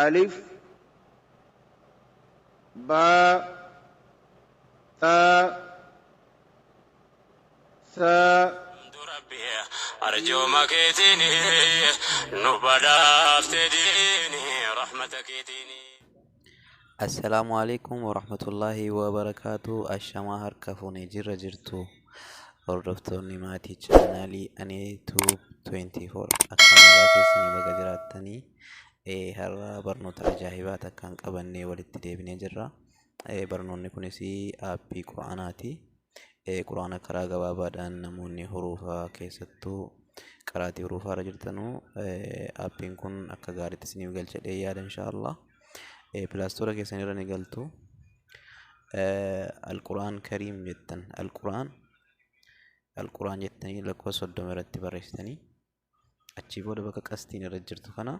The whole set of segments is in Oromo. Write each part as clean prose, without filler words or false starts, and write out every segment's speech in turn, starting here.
Alif, Baa, Taa, Saa. Rabbi arjooma keetiin nu badhaafte diini rahmata keetiin. Assalaamu alaikum warahmatullaahi wabarakaatu. Ashamaa harka fuunee jirra jirtu hordoftoonni maatii chaanaalii Aneetuub 24 akka nagaa keessanii baga jiraattanii har'a barnoota ajaa'ibaa takkaan qabannee walitti deebinee jirra. Barnoonni kunis aappii Qur'aanaati. Qur'aana karaa gabaabaadhaan namoonni huruufaa keessattuu qaraatii huruufaa irra jirtanuu aappiin kun akka gaariitti isiniif galchadhee yaada inshaallah. Pilaastoora keessan irra ni galtu. Alqur'aan Kariim jettan Alqur'aan Alqur'aan jettanii lakkoofsa 30 irratti barreessitanii achii booda bakka qastiin irra jirtu kana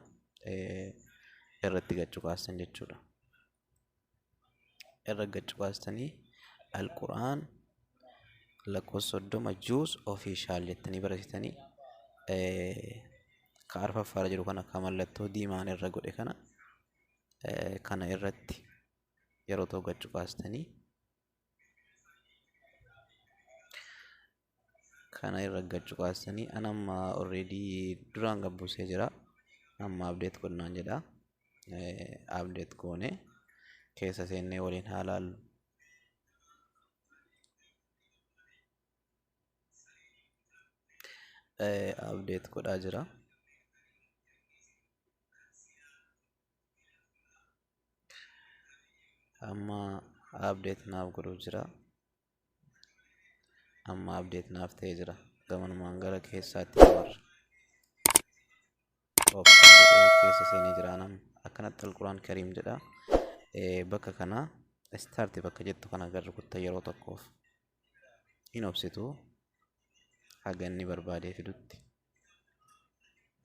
irratti gachuu kaastan jechuudha. Irra gachuu kaastanii Alqur'aan lakkoofsa 30 juus ofiishaal jettanii barreessitanii ka arfaffaarra jiru kana ka mallattoo diimaan irra godhe kana kana irratti yeroo ta'u gachuu kaastanii kana irra gachuu kaastanii an amma already duraan gabbuusee jira amma update godhnaan jedha update goone keessa seennee waliin haa laallu. Update godhaa jira. Amma update naaf godhuu jira. Amma update naaf ta'ee jira. Gamanumaan gara keessaatti dabarra. Open godhee keessa seenee jira nama. Akkanatti Alquraan Kariim jedha. Bakka kana start bakka jettu kana garri kutta yeroo tokkoof hin obsitu haga inni barbaadee fidutti.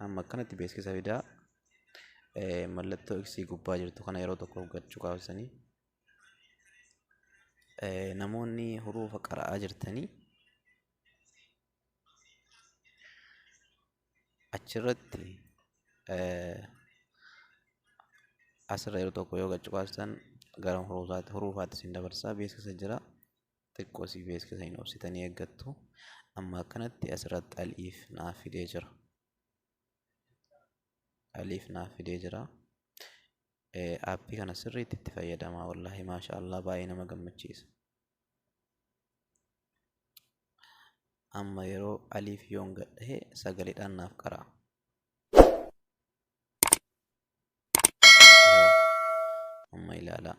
Amma akkanatti beeksisa fidaa mallattoo X gubbaa jirtu kana yeroo tokkoof gachuu kaasanii namoonni huruufa qara'aa jirtanii achirratti asirra yeroo tokko yoo gachuu kaastan gara huruufaatti isin dabarsaa beeksisa jira. Xiqqoo si beeksisa hin obsitanii eeggattu. Amma akkanatti asirratti aliif naaf fidee jira. Aliif naaf fidee jira. Aappii kana sirriitti itti fayyadamaa wallaahi maasha Allah baay'ee nama gammachiisa. Amma yeroo aliif yoon gadhahe sagaleedhaan naaf qara'a. Amma ilaalaa.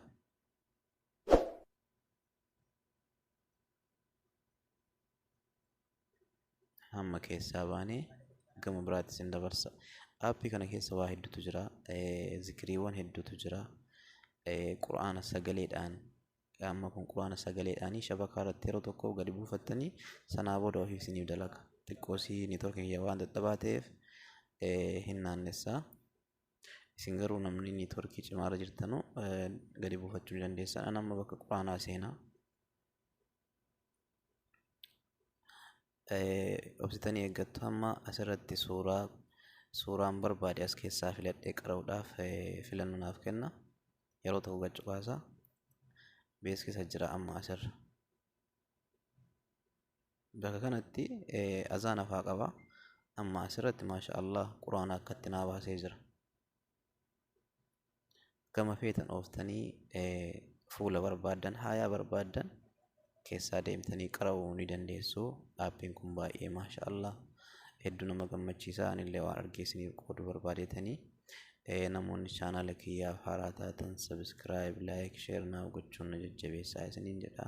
Hamma keessaa baanee gama biraatti isin dabarsa. Aappii kana keessa waa hedduutu jira. Zikiriiwwan hedduutu jira. Qur'aana sagaleedhaan amma kun qur'aana sagaleedhaanii shabakaa irratti yeroo tokko gadi buufattanii sanaa booda ofii isiniif dalaga. Xiqqoosii neetworkiin kiyya waan dadhabaa ta'eef hin naannessa. Isin garuu namni neetworkii cimaarra jirtanu gadi buufachuu ni dandeessan. An amma bakka qur'aanaa seenaa. Obsitanii eeggattu hamma asirratti suuraa suuraan barbaade as keessaa filadhee qara'uudhaaf filannoo naaf kenna. Yeroo tokko gad cuqaasa. Beeksisa jira amma asirra. Bakka kanatti azaana faa qaba. Amma asirratti maasha Allah quraana akkatti naa baasee jira. Gama feetan ooftanii fuula barbaaddan haayaa barbaaddan keessaa deemtanii qara'uu ni dandeessu. Aappiin kun baay'ee maasha Allah hedduu nama gammachiisa. Anillee waan argee isiniif qooduu barbaadeetanii namoonni chaanaala kiyyaaf haaraa taatan sabiskiraayib, laayik, sheer naaf gochuun na jajjabeessaa isiniin jedha.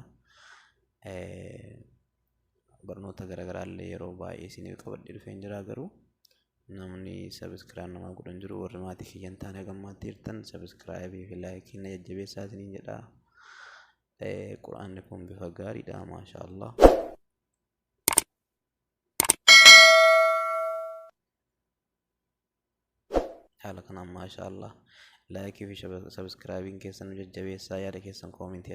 Barnoota garaagaraallee yeroo baay'ee isiniif qabadhee dhufeen jira garuu namni sabiskiraayib namaa godhan jiru warri maatii kiyya hin taane hagammaatti jirtan sabiskiraayibii fi laayikii na jajjabeessaa isiniin jedha. Quraanni kun bifa gaariidha maasha Allah. Haala kanaan maasha Allah laayikii fi sabiskiraayibiin keessan nu jajjabeessaa yaada keessan koomentii irratti.